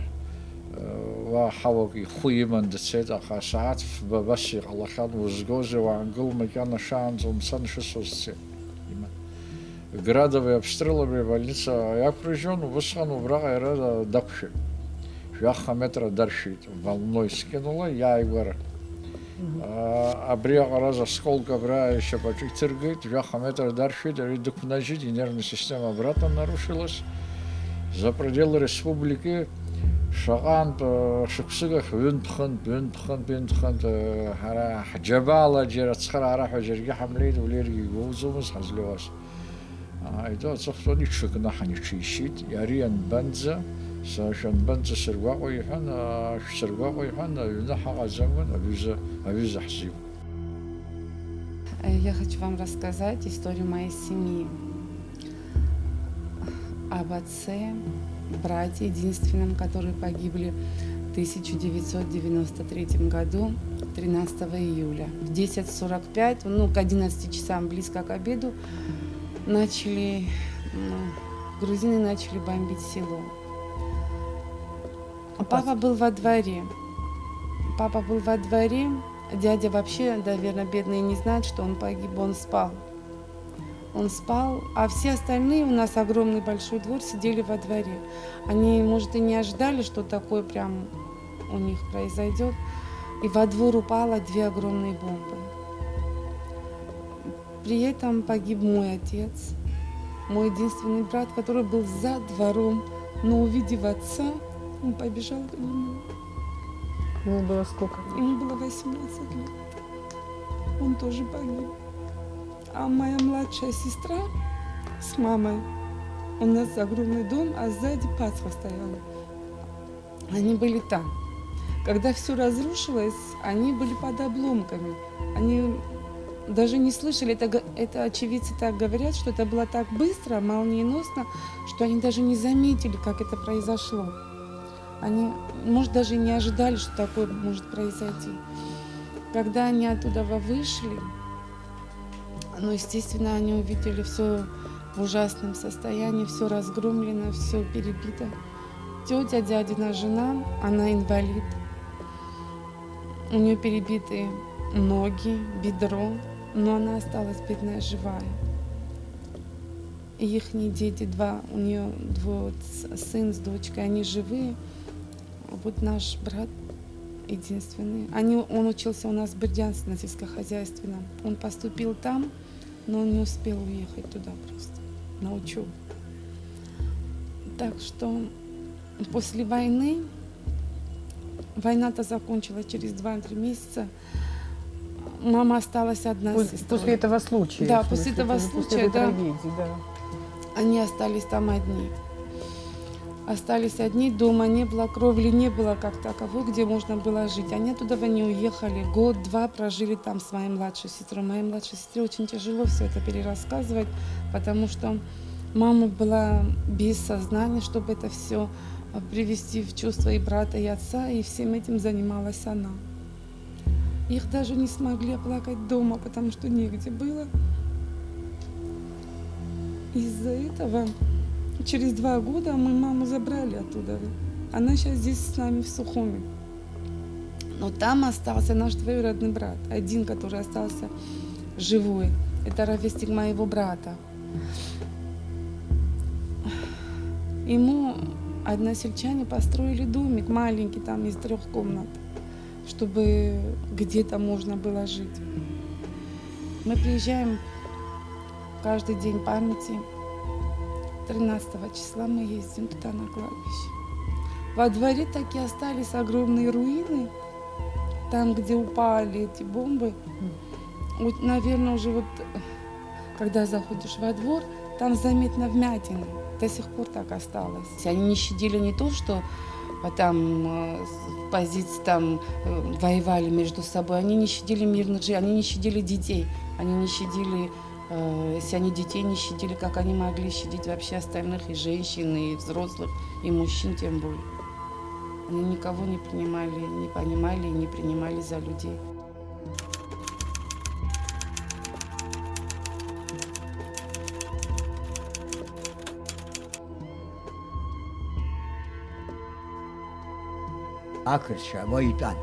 уа ҳауак ихәы иман дцеит, аха асааҭ фба абас иҟалахьан, узгозеи, уаангыл макьана шаанӡа умцан шысҳәоз дцеит. Иман. Градовый обстрел абри абольница иақәрыжьуан, убысҟан убраҟа иара дақәшәеит. Жәаха метра даршәит, волной скинула, иааигәара. Абри аҟараз осколка абра ишьапаҿы иҭыргеит, жәаха метр даршәит, ари дықәнажьит, и нервная система обратно нарушилась. За пределы республики шаҟантә, э, шықәсык ахь ҩынтә-хынтә, ҩынтә-хынтә, ҩынтә-хынтә, э, ҳара ҳџьабаала џьара ацхыраара ҳәа џьаргьы ҳамлеит, Валеригьы игәоуӡомызт ҳазлеиуаз. Ааи, да, аҵыхәтәан иҽакнаҳан иҽишьит. Ари анбанӡа, са шәанбанӡа сыргәаҟуа иҳәан, аа, шәсыргәаҟуа иҳәан, аҩны ҳаҟаӡамкәан, аҩыза, аҩыза ҳзиуп. Я хочу вам рассказать историю моей семьи. Об отце, брате единственном, которые погибли в тысяча девятьсот девяносто третьем году, тринадцатого июля. В десять сорок пять, ну, к одиннадцати часам, близко к обеду, начали, м, грузины начали бомбить село. Папа был во дворе. Папа был во дворе. Дядя вообще, наверное, бедный, не знает, что он погиб. Он спал. Он спал, а все остальные, у нас огромный большой двор, сидели во дворе. Они, может, и не ожидали, что такое прям у них произойдет. И во двор упало две огромные бомбы. При этом погиб мой отец, мой единственный брат, который был за двором, но, увидев отца, он побежал к нему. Ему было сколько? Ему было восемнадцать лет. Он тоже погиб. А моя младшая сестра с мамой, у нас огромный дом, а сзади пасха стояла. Они были там. Когда все разрушилось, они были под обломками. Они даже не слышали, это, г- это очевидцы так говорят, что это было так быстро, молниеносно, что они даже не заметили, как это произошло. Они, может, даже и не ожидали, что такое может произойти. Когда они оттуда вышли, ну, естественно, они увидели все в ужасном состоянии, все разгромлено, все перебито. Тетя дядина жена, она инвалид. У нее перебиты ноги, бедро, но она осталась бедная живая. И ихние дети два, у нее двое, с- сын с дочкой, они живые. Вот наш брат единственный. Они, он учился у нас в Бердянске на сельскохозяйственном. Он поступил там, но он не успел уехать туда просто на учебу. Так что после войны, война-то закончилась через два-три месяца, мама осталась одна с Пос- сестрой. После этого случая. Да, в после смысле, этого после случая, этой да. Трагедии, да. Они остались там одни. Остались одни, дома не было, кровли не было как таковой, где можно было жить. Они оттуда не уехали. Год-два прожили там с моей младшей сестрой. Моей младшей сестре очень тяжело все это перерассказывать, потому что мама была без сознания, чтобы это все привести в чувство и брата, и отца, и всем этим занималась она. Их даже не смогли оплакать дома, потому что негде было. Из-за этого через два года мы маму забрали оттуда. Она сейчас здесь с нами в Сухуми. Но там остался наш двоюродный брат, один, который остался живой. Это ровесник моего брата. Ему односельчане построили домик маленький, там из трех комнат, чтобы где-то можно было жить. Мы приезжаем каждый день памяти. Тринадцатого числа мы ездим туда на кладбище. Во дворе так и остались огромные руины, там, где упали эти бомбы. Вот, наверное, уже вот, когда заходишь во двор, там заметна вмятина. До сих пор так осталось. Они не щадили не то, что а, там э, с- позиции там э, воевали между собой, они не щадили мирных жителей, они не щадили детей, они не щадили, э, если они детей не щадили, как они могли щадить вообще остальных, и женщин, и взрослых, и мужчин тем более. Они никого не принимали, не понимали и не принимали за людей. Ақырҭцәа уа итәан.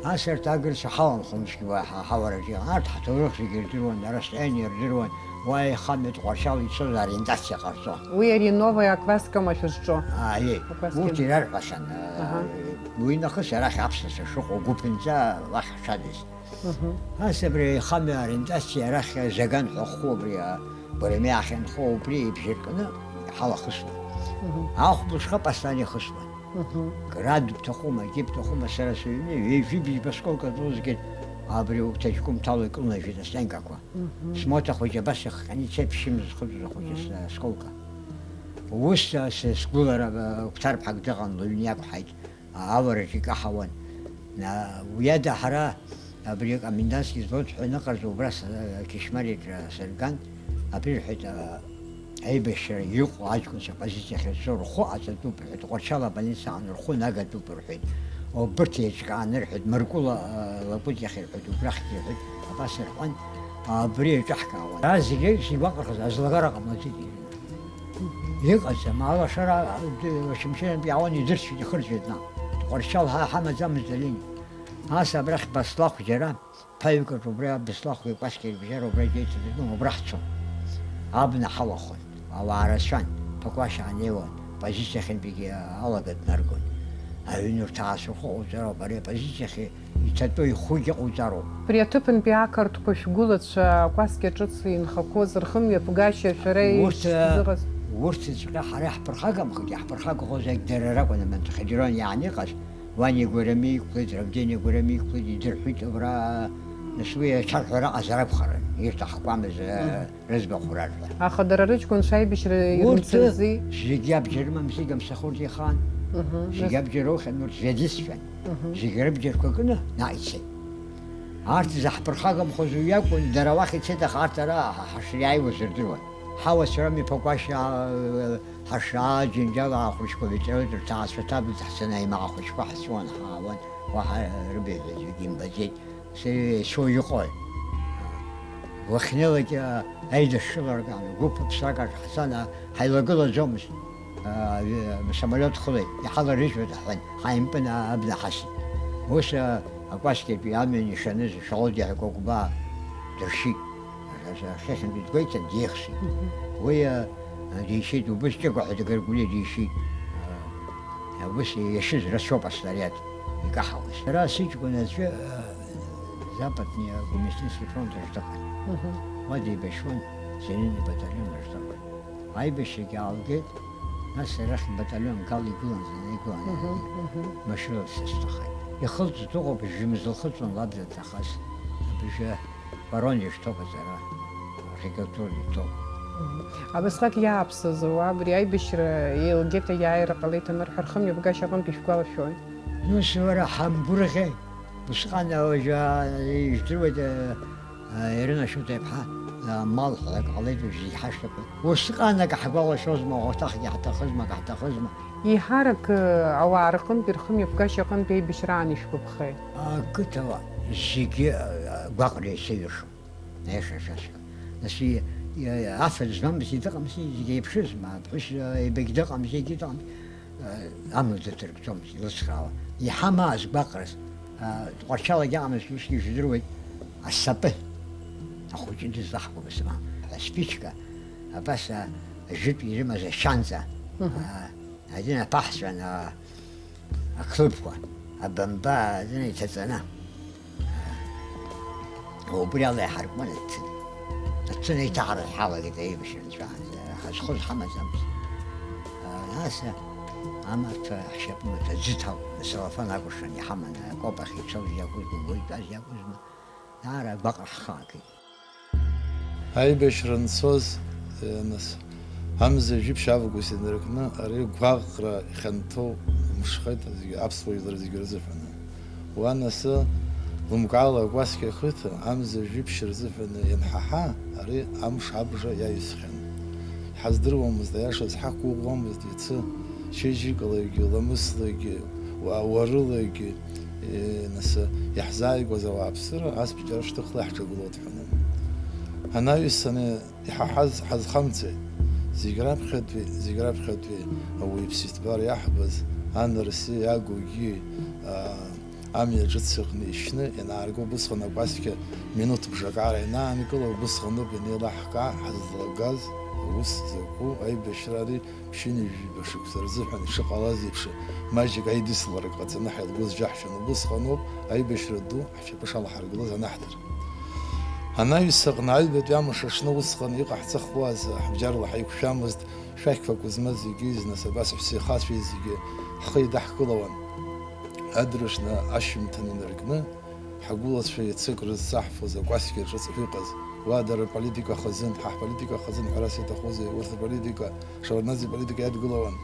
Ас арҭ агырцәа ҳаламхымшгьы уа ҳа- ҳауараҿы иҟан. Арҭ ҳҭоурых зегьы ирдыруан, арасстояние ирдыруан, уа еихамҩатә ҟәаршьала ицоз ориентациа ҟарҵон. Уи ари новая акваскама шәызҿо. Ааи, Акваскама. Урҭ ирарҳәахьан. Аҳа. Уи нахыс арахь аԥсацәа шыҟоу гәыԥынҵа уахь ҳцәадаз. Ас абри аихамҩа ориентациа арахь Заган ҳәа ахәы абри, а, Гәарамиа ахьынхо убри ибжьыркны ҳалахысуан. Ахәба шҟа Пастан ихысуан. Град бҭахума, егьи бҭахума, сара сыҩны ҩажәи бжьба сколка злоузгьы абри уҭаҷкәым ҭало икылнажьит астенкақәа. Смоҭа хәыҷы абас ихҟьаны ицеит, ԥшьымз зхыҵуаз ахәыҷы с-, сколка. Ус, а, с-, сгәылара, а, гәҭарԥҳак дыҟан, лыҩны иақәҳаит. Авараҿ икаҳауан. А, уи ада ҳара абри акомендантски взвод ҳәа аныҟарҵо, убра с-, Кьышьмариаҿ, а, сырган, абри рҳәеит, а, аибашьра иҟоу аҷкәынцәа апозициа ахьырҵо рхәы аҵатәуп рҳәеит, Тҟәарчал абольница аҟны рхәы нагатәуп рҳәеит. Убырҭ еиҿкааны рҳәеит, Мыркәыла, а, лакәыҵ иахь рҳәеит, убрахьгьы рҳәеит, абас рҳәан, абри еиҿаҳкаауан. Ара зегьы сигәаҟрахаз аӡлагара ҟамлаӡеит. Иҟаӡам, алашара, а, д-, Очамчыратәи иаауан, идырцәеит, ихырҵәеит наҟ. Тҟәарчал ҳа ҳамаӡамызт алиниа. Ас абрахь Баслахә џьара, ԥаҩык аҿы убра Баслахәи Кәасқьеи рыбжьара убра џьеиҭа дыркын, убра ҳцон. Абна ҳалахәын, ауаа рацәан, Ԥақәашь аанеиуан, позициа ахьынтәигьы алага днаргон. Аҩны урҭ аасырхо ҟауҵароуп, ари апозициа ахь иҭатәоу ихугьы ҟауҵароуп. Абри аҭыԥантәи ақырҭқәа шәгәылацәа акәасқьа ҿыц инхақәоз рхымҩаԥгашьа шәара Урҭ, ишәзыҟаз? Урҭҵәҟьа ҳара иаҳԥырхагамхеит, иаҳԥырхагахоз егь дара ракәын, аманҭ Хьаџьарион иаанеиҟаз, Ваниа Гәарамиа иқәлеит, Равдениа Гәарамиа иқәлеит, идырҳәит абра, нас уи ачарҳәара аҟазар акәхарын, ирҭахқәамыз, Мгм. рыӡбахә рарҳәар. Аха дара рыҷкәынцәа аибашьра Урҭ ирымцази? Зегьы абџьар рымамзи, амсахәырҭа ихаан. Мгм. Зегьы Нас абџьар роухьан, урҭ ведистцәан. Мгм. Зегьы рыбџьарқәа кны, наҟ ицеит. Арҭ заҳԥырхагамхоз уи акәын, дара уахь ицеит, аха арҭ ара ҳа-, ҳашиааиуаз рдыруан. Ҳауацәа рами Ԥақәашь, аа, ҳашаа, Џьынџьал ахәыҷқәа, Ветролет рҭаацәа ҭабыз ҳцаны аимак ахәыҷқәа ҳцәуан, ҳаауан, уаҳа рыбаҩҳәа зегьы имбаӡеит. Сеи-, сеи-, иҟои? Уахьнеилак, а, аидашшыларак ами, гәыԥ-ԥсрак аҿы ҳцан, а, ҳаилагылаӡомызт. А, самолиот хылеит, иҳаларыжьуеит ҳҳәан, ҳаимпын, а, абна ҳасит. Ус, а, акәасқьатәи амҩан ишаныз Шолодиа ҳәа Кәыкәбаа дыршьит. Ахьхьынтәи дгәеиҭан, деихсит. Мгм. Уи, а, дишьит, убыс Ҷыгәа ҳәа Гагаргәлиа дишьит. А, убыс иашьыз рацәоуп аснаряд икаҳауаз. Сара сыҷкәын аӡәы, а, Западный Гумистинский фронт аҿы дыҟан. Мгм. Уа деибашьуан, зеленый батальон аҿы дыҟан. Аибашьрагьы аалгеит, нас арахь батальонк ала игылан, зны игылан, Мгм, мгм. машәырла дсасҭахеит. Ихылҵыз дыҟоуп, жәымз лхыҵуан лаб данҭахаз. Абыржәы барон ишҭоуп аҵара, архитектура иҭоуп. Мгм. Абасҟак иааԥсаз ауаа абри аибашьра еилгеит, аиааира ҟалеит анырҳәа, рхымҩаԥгашьа аҟынтә ишәгәалашәои? Нас уара ҳамгәырӷьеи? Усҟан ауаҩы ижәдыруеит, а, Ирина Шьута-иԥҳа, а, мал ҳәа акы ҟалеит уажә зегь ҳашьҭақәа. Усҟан акы ҳгәалашәозма, уаҭахгьы ҳҭахызма, акы ҳҭахызма. Еиҳарак, а, ауаа рҟынтә, рхымҩаԥгашьа аҟынтә еибашьраан ишәгәаԥхеи? Ақыҭауаа зегьы, а, гәаҟра еицаҩыршон. Аиаша шәасҳәап. Нас и-, и-, афатә змамзи дыҟамзи, зегь еиԥшызма, аԥҳәыс, а, еибагь дыҟамзи, егьи дыҟамзи. Амла дадыркӡомызт, илыцхраауан. Иҳамаз гәаҟрас, а, Тҟәарчалагьы аҟамызт, усгьы ижәдыруеит, асапы, ахәыҷы дызлаҳкуа бызма, аспичка, абас, а, ажәытә ирымаз ашьанҵа, Мгм. а, адин аԥаҳҵәан, а, ақлыԥқәа, абамба, адин иҭаҵаны. Убри ала иҳаркуан аҭын. Аҭын аиҭаҳара ҳалагеит аибашьра анҵәаанӡа, ҳазхоз ҳамаӡамызт. Нас амаҭәа ҳшьапымаҭәа ӡыҭ ауп, асалафан акәыршан иҳаман, акопахь ицоз иакәызма, уаҩ итәаз иакәызма, даара агәаҟра ҳхаагеит. Аибашьра анцоз, нас, амза жәиԥшь август инаркны, ари гәаҟра ихьанҭоу мшхеит зегьы, аԥсуа жәлар зегьы рзыҳәаны. Уа насы, лымкаала Кәасқьа ақыҭа амза жәиԥшь рзыҳәаны ианҳаҳа, ари амш абжа иаҩсхьан. Иҳаздыруамызт, аиаша зҳақәгәыӷуамызт иацы, чеиџьыкалагьы, ламыслагьы, уа-, уарылагьы, е, нас, иаҳзааигәаз ауааԥсыра ас бџьар шьҭыхла иаҳҿагылоит ҳәа. Анаҩс ани-, иҳаҳаз ҳазхамҵеит. Зегь раԥхьатәи, зегь раԥхьатәи ауаҩԥсы иҭбар иаҳбаз, анарси, агугьы, аа, амҩа ҿыц иҟны ишьны ианаарга, убысҟан акәасқьа минуҭ бжакара ианаанкыла, убысҟаноуп ианеилаҳкаа ҳазлагаз. Аус закәу аибашьра ари ԥшьынҩажәижәаба шықәса рзыҳәан ишыҟалаз еиԥш, маҷк аидысларак ҟаҵаны ҳаилгоз џьаҳшьон. Убысҟаноуп аибашьра ду ҳшьапы шалаҳаргылаз анаҳдыр. Анаҩс аҟны аҩбатәи амш аҽны усҟан иҟаҳҵахуаз, ҳбџьарла ҳаиқәшәамызт, шәақь фақәызмаз зегьы, зны абас ҳәсеихацәеи зегьы ҳхы еидаҳкылауан. Адырҩаҽны ашьжьымҭан инаркны, ҳгәылацәа иацы акрызцаҳфоз акәасқьа ҿыц ҳәа иҟаз, уа дара рполитика хазын, ҳа ҳполитика хазын ҳәарас иаҭахузеи, урҭ рполитика, Шеварднаӡе иполитика иадгылауан.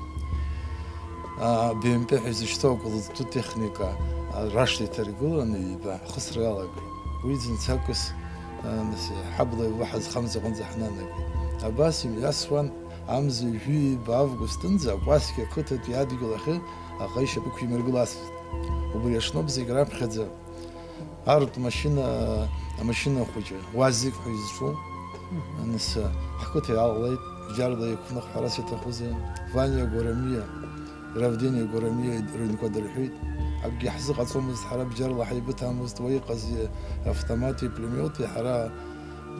А, Б М П ҳәа изышьҭоу акәылӡытәы техника, а, рашҭа иҭаргыланы ҩба хысра иалагеит. Уи ӡынцакыс, а, нас, ҳабла иуаҳаз хамҵ аҟынӡа ҳнанагеит. Абас имҩасуан амза ҩажәи ҩба августынӡа акәасқьа ақыҭатәи адгьыл ахьы аӷа ишьапы ықәимыргылацызт. Убри аҽноуп зегь раԥхьаӡа артмашьына, амашьына хәыҷы, УАЗик ҳәа изҿу, нас, ҳқыҭа иаалалеит, бџьарла еиқәных, ҳәарас иаҭахузеи, Ваниа Гәарамиа, Равдениа Гәарамиа рыҩнқәа дырҳәит. Акгьы ҳзыҟаҵомызт, ҳара бџьарла ҳаибыҭамызт, уа иҟаз автомати пулемиоти ҳара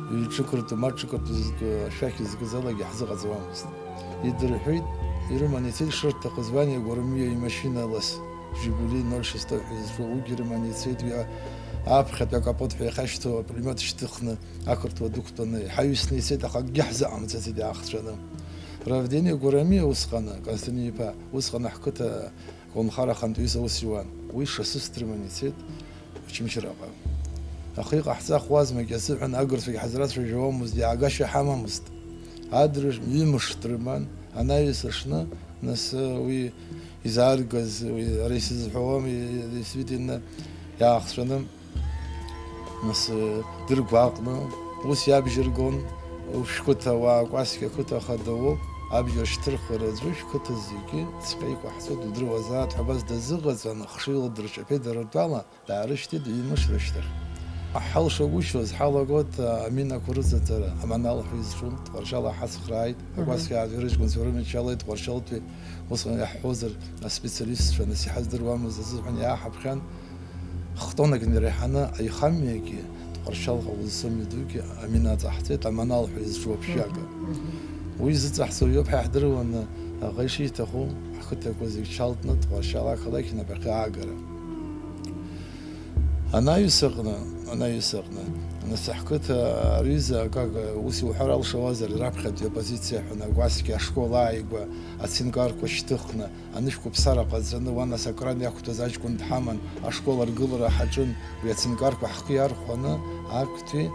ҩ-ҿықырҭу, ма ҿықырҭу зкы, ашәақь зкыз алагьы ҳзыҟаҵауамызт. Идырҳәит, ирыманы ицеит шырҭахыз Ваниа Гәарамиа имашьына лас. Жигули ноль шестой ҳәа изҿу уигьы рыманы ицеит, уи аԥхьатәи акапот ҳәа иахьашьҭоу апулемиот шьҭыхны ақырҭуа дықәтәаны иҳаҩсны ицеит, аха акгьы ҳзыҟамҵаӡеит иаахҵәаны. Равдени Гәарамиа усҟаны, Константин-иԥа, усҟан ҳқыҭа аколнхара ахантәаҩыс аус иуан. Уи шасыс дрыманы ицеит Очамчыраҟа. Аха иҟаҳҵахуаз макьа азыҳәан агырцәагьы ҳазрацәажәауамызт, иаагашьа ҳамамызт. Адырҩаҽ ҩымш дрыман, анаҩс аҽны, нас, уи изааргаз, уи ара исызҳәауам, и-, действительно, иаахҵәаны, нас, дыргәаҟны, ус иабжьыргон, ушәқыҭа уаа, Кәасқьа қыҭа хада уоуп, абџьар шьҭырхуа аӡәы, шәқыҭа зегьы цқьа иқәаҳҵоит, удыруазааит ҳәа абас дазыҟаҵан, ахшыҩла дырҿаԥеит дара ртәала. Даарышьҭит ҩымш рышьҭахь. Ҳалшагәышьоз ҳалагоит аминақәа рыҵаҵара, аманал ҳәа изҿу, Тҟәарчал ҳацхрааит, Мгм. Акәасқьа аӡәы рыҷкәынцәа рымчалеит, Тҟәарчалтәи, усҟан иаҳҳәозар, аспециалистцәа, нас иҳаздыруамыз азыҳәан иааҳаԥхьан, хтонак инареиҳаны аихамҩагьы, Тҟәарчалҟа узцо мҩадугьы амина аҵаҳҵеит, аманал ҳәа изҿу аԥжәага. Мгм. Уи зыҵаҳҵо иоуп ҳәа иаҳдыруаны, аӷа ишиҭаху, ҳқыҭақәа зегь чалтны, Тҟәарчал ақалақь инапахьы аагара. Анаҩс аҟны, анаҩс аҟны, нас ҳқыҭа аҩыза акак ус иуҳәар алшауазар, раԥхьатәи апозициа ҳәа, Кәасқьа ашкол ааигәа ацинкарқәа шьҭыхны, анышә қәыԥсара ҟаҵаны, уа нас акран иақәтәаз аҷкәын дҳаман, ашкол аргылара ҳаҿын, уи ацинкарқәа ҳхы иархәаны, актәи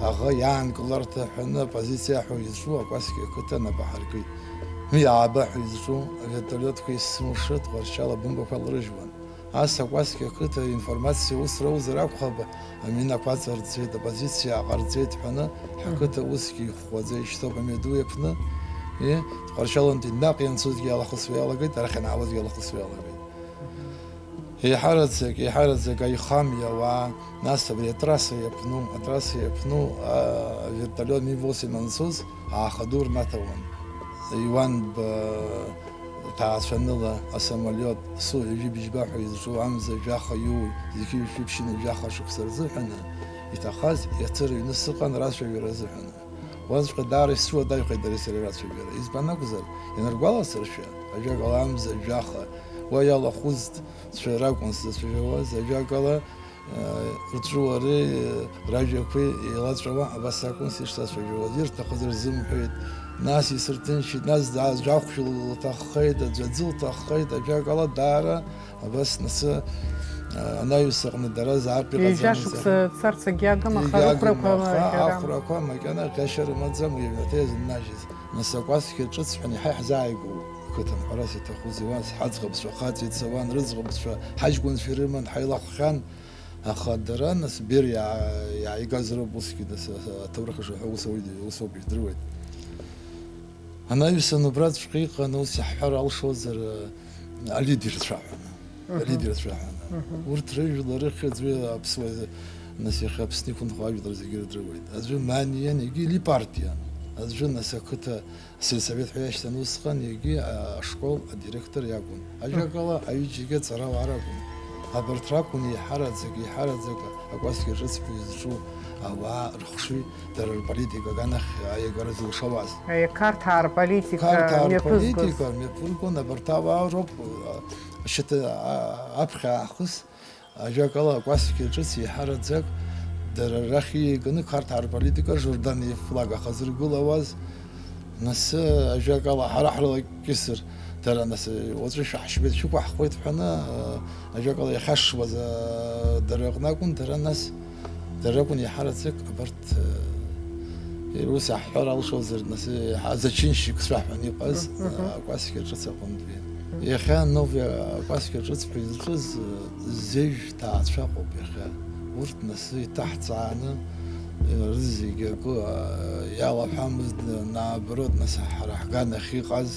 аӷа иаанкыларҭа ҳәаны апозициа ҳәа изҿу Акәасқьа ақыҭа нап аҳаркит. Ҩааба ҳәа изҿу авертолиотқәа есымша Тҟәарчал абымбақәа лрыжьуан. Ас Акәасқьа ақыҭа информациа ус роуазар акәхап, аминақәа аҵарҵеит, апозициа ааҟарҵеит ҳәаны, ҳқыҭа усгьы ихәхәаӡа ишьҭоуп амҩаду иаԥны, и, Тҟәарчалантәи наҟ ианцозгьы иалахысуа иалагеит, арахь ианаалозгьы иалахысуа иалагеит. Еиҳараӡак, еиҳараӡак аихамҩа ауаа, нас абри атрасса иаԥну, атрасса иаԥну, а, авертолиот Ми восемь анцоз, ааха ду рнаҭауан. Иуанба ҭаацәаныла асамолиот Су ҩажәи бжьба ҳәа изҿу амза жәаха иоуи, зқьи жәшәи ԥшьынҩажәи жәаха шықәса рзыҳәаны иҭахаз иацы рыҩны сыҟан рацәажәара азыҳәаны. Уаҵәҟьа даара исцәуадаҩхеит дареи сареи рацәажәара. Избан акәзар, ианыргәаласыршәа, ажәакала, амза жәаха, уа иалахәызцәа ракәын сзацәажәауаз, ажәакала, рҵәыуареи ражәақәеи еилаҵәауа абас акәын сышсацәажәауаз. Ирҭахыз рзымҳәеит. Нас исырҭынчит, нас аӡә ахәшә лҭаххеит, аӡә аӡы лҭаххеит, ажәакала, даара абас нас, а, анаҩс аҟны дара заартә иҟаӡамызт. Ҩажәа шықәса царц агьагым, аха егьагым, рыхәрақәа аха макьана, ахәрақәа макьана ӷьашьа рымаӡам, уи аҩнаҭа иазыннажьыз. Нас Акәасқьа ҿыц ҳәа иаҳа иаҳзааигәоу ақыҭан ҳәарас иаҭахузеи, уа ҳаӡӷабцәа, хаҵеи цауан, рыӡӷабцәа, ҳаҷкәынцәа ирыман, ҳаилахәхьан. Аха дара, нас, бер иаа-, иааигаз роуп усгьы, нас, а-, аҭоурых аҿы ҳәа ус ауеит, ус ауп, ижәдыруеит. Анаҩсан убраҵәҟьа иҟан, ус иаҳҳәар алшозар, а, алидерцәа ҳәа. Мгм. Алидерцәа ҳәа. Мгм. Урҭ рыжәла рыхьӡ уи аԥсуа, нас, иахьа Аԥсны иқәынхо ажәлар зегьы ирдыруеит. Аӡәы маниан, егьи липартиан. Аӡәы, нас, ақыҭа сельсовет ҳәа иашьҭан усҟан, егьи, а, ашкол адиректор иакәын. Ажәакала, аҩыџьагьы аҵарауаа ракәын. Абарҭ ракәын еиҳараӡак, еиҳараӡак акәасқьа ҿыцқәа изҿу ауаа рыхшыҩ, дара рполитика аганахь аиагара зылшауаз. Қарҭаа рполитика Қарҭаа мҩаԥызгоз. Рполитика мҩаԥыргон, абарҭ ауаа роуп, а, шьаҭа, а, аԥхьа аахыс, ажәакала, акәасқьа ҿыц еиҳараӡак дара рахь ииаганы Қарҭаа рполитика Жордан ифлаг ахазыргылауаз, нас, ажәакала, ҳара ҳрылакьысыр, дара, нас, уаҵәы шәаҳшьбеит, шәықәаҳхуеит ҳәаны, а, ажәакала, иахьашшуаз, а, дара рҟны акәын, дара, нас, дара ракәын еиҳараӡак абарҭ, а, ус аҳҳәар алшозар, нас, еиҳа зачинщикцәа ҳәаны иҟаз, Мгм, мгм. а, акәасқьа ҿыц аҟынтәи. Иахьа Нови акәасқьа ҿыц ҳәа изҿыз, а, зежә ҭаацәа ыҟоуп иахьа. Урҭ, нас, иҭаҳҵааны, а, рызегьы акы, а, иалаҳәамызт, наоборот, нас, ҳара ҳганахь иҟаз,